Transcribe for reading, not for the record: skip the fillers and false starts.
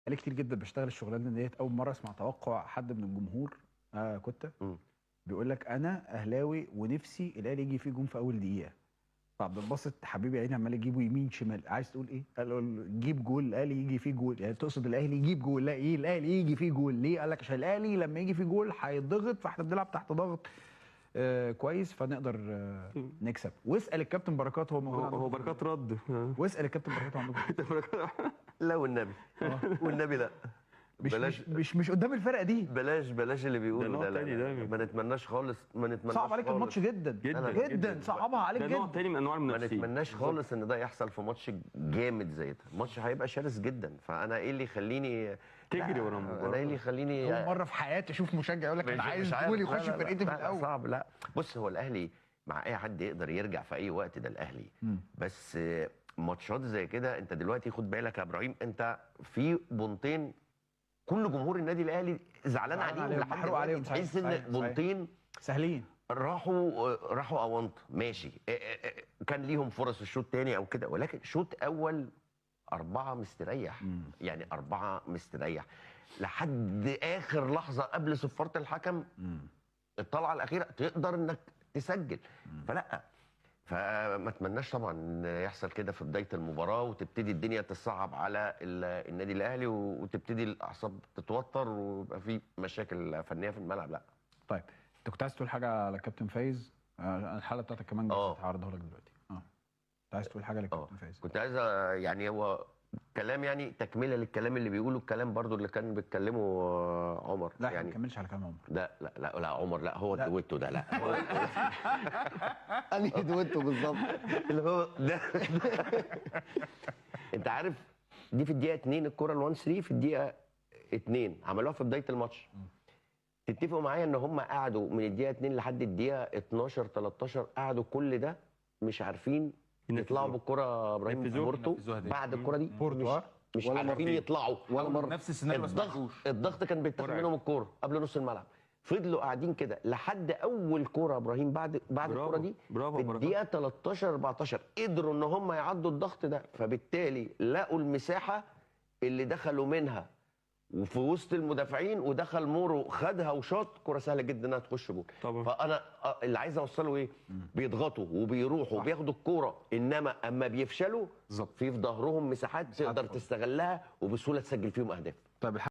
بقالي كتير جدا بشتغل الشغلانة ديت، اول مرة اسمع توقع حد من الجمهور كنت بيقول لك انا اهلاوي ونفسي الاهلي يجي فيه جون في اول دقيقة. فعبد الباسط حبيبي عيني عمال يجيبه يمين شمال، عايز تقول ايه؟ قال له جيب جول الاهلي يجي فيه جول، يعني تقصد الاهلي يجيب جول؟ لا ايه الاهلي يجي فيه جول ليه؟ قال لك عشان الاهلي لما يجي فيه جول هيتضغط، فاحنا بنلعب تحت ضغط كويس فنقدر نكسب. واسال الكابتن بركات، هو موجود هو بركات رد، واسال الكابتن بركات عندكم. لا والنبي والنبي لا، مش مش قدام الفرقة دي، بلاش اللي بيقولوا ده، لا ما نتمناش خالص، ما نتمناش. صعب عليك الماتش جدا جدا جدا، صعبها عليك جدا. ده نوع تاني من انواع المنافسين، ما نتمناش خالص ان ده يحصل في ماتش جامد زي ده، الماتش هيبقى شرس جدا. فانا ايه اللي يخليني تجري ورا المباراة؟ انا ايه اللي يخليني اول مرة في حياتي اشوف مشجع يقول لك انا عايز جول يخش في فرقتي في الاول. صعب. لا بص، هو الاهلي مع اي حد يقدر يرجع في اي وقت، ده الاهلي. بس ماتشات زي كده انت دلوقتي خد بالك يا ابراهيم، انت في بونتين كل جمهور النادي الاهلي زعلان عليهم لحد دلوقتي، تحس ان بونتين سهلين راحوا اونطه، ماشي كان ليهم فرص الشوط الثاني او كده، ولكن شوط اول 4 مستريح، يعني 4 مستريح لحد اخر لحظة قبل صفارة الحكم الطلعة الاخيرة تقدر انك تسجل. فلا، فما اتمناش طبعا ان يحصل كده في بداية المباراة وتبتدي الدنيا تصعب على النادي الاهلي وتبتدي الاعصاب تتوتر ويبقى في مشاكل فنية في الملعب. لا طيب انت كنت عايز تقول حاجة على الكابتن فايز؟ الحالة بتاعتك كمان هعرضها لك دلوقتي. انت عايز تقول حاجة للكابتن فايز؟ كنت عايز يعني هو كلام، يعني تكمله للكلام اللي بيقوله، الكلام برضو اللي كان بيتكلمه عمر. لا يعني ما كملش على كلام عمر. لا لا لا لا عمر، لا هو دويتو ده، لا انهي دويتو بالظبط؟ اللي هو ده. انت عارف دي في الدقيقة 2 الكره ال 1-3 في الدقيقة 2 عملوها في بداية الماتش. تتفقوا معايا ان هم قعدوا من الدقيقة 2 لحد الدقيقة 12 13 قعدوا كل ده مش عارفين يطلعوا بالكرة. ابراهيم بورتو بعد الكره دي مش عارفين يطلعوا ولا مرة، نفس السيناريو. الضغط كان بيتاخد منهم الكورة قبل نص الملعب، فضلوا قاعدين كده لحد اول كورة ابراهيم بعد الكورة دي في الدقيقة 13 14 قدروا ان هم يعدوا الضغط ده، فبالتالي لقوا المساحة اللي دخلوا منها وفي وسط المدافعين، ودخل مورو خدها وشاط كره سهلة جدا انها تخش جول. فانا اللي عايز اوصله ايه؟ بيضغطوا وبيروحوا وبياخدوا الكورة، انما اما بيفشلوا في ظهرهم مساحات تقدر تستغلها وبسهوله تسجل فيهم اهداف. طيب.